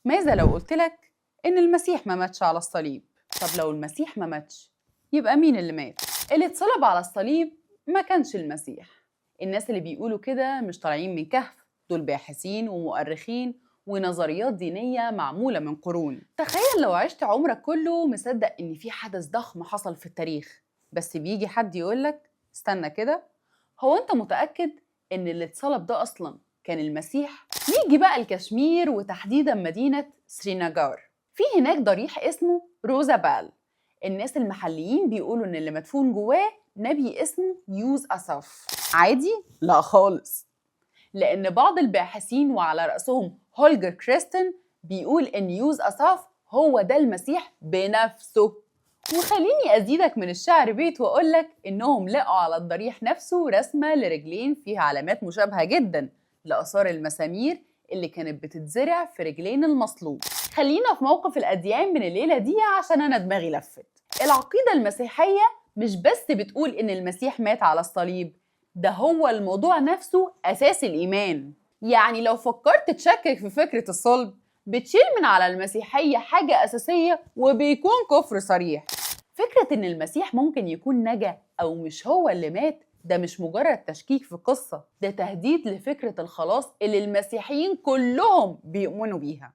ماذا لو قلت لك إن المسيح ما ماتش على الصليب؟ طب لو المسيح ما ماتش يبقى مين اللي مات؟ اللي اتصلب على الصليب ما كانش المسيح. الناس اللي بيقولوا كده مش طالعين من كهف، دول باحثين ومؤرخين ونظريات دينية معمولة من قرون. تخيل لو عشت عمرك كله مصدق إن في حدث ضخم حصل في التاريخ، بس بيجي حد يقولك استنى كده، هو أنت متأكد إن اللي اتصلب ده أصلاً كان المسيح؟ نيجي بقى الكشمير وتحديداً مدينة سريناجار. في هناك ضريح اسمه روزابال. الناس المحليين بيقولوا إن اللي مدفون جواه نبي اسمه يوز أساف. عادي؟ لا خالص، لأن بعض الباحثين وعلى رأسهم هولجر كريستن بيقول إن يوز أساف هو ده المسيح بنفسه. وخليني أزيدك من الشعر بيت وأقولك إنهم لقوا على الضريح نفسه رسمة لرجلين فيها علامات مشابهة جدا لآثار المسامير اللي كانت بتتزرع في رجلين المصلوب. خلينا في موقف الأديان من الليلة دي عشان أنا دماغي لفت. العقيدة المسيحية مش بس بتقول إن المسيح مات على الصليب، ده هو الموضوع نفسه أساس الإيمان. يعني لو فكرت تشكك في فكرة الصلب بتشيل من على المسيحية حاجة أساسية وبيكون كفر صريح. فكرة إن المسيح ممكن يكون نجا أو مش هو اللي مات ده مش مجرد تشكيك في قصة، ده تهديد لفكرة الخلاص اللي المسيحيين كلهم بيؤمنوا بيها.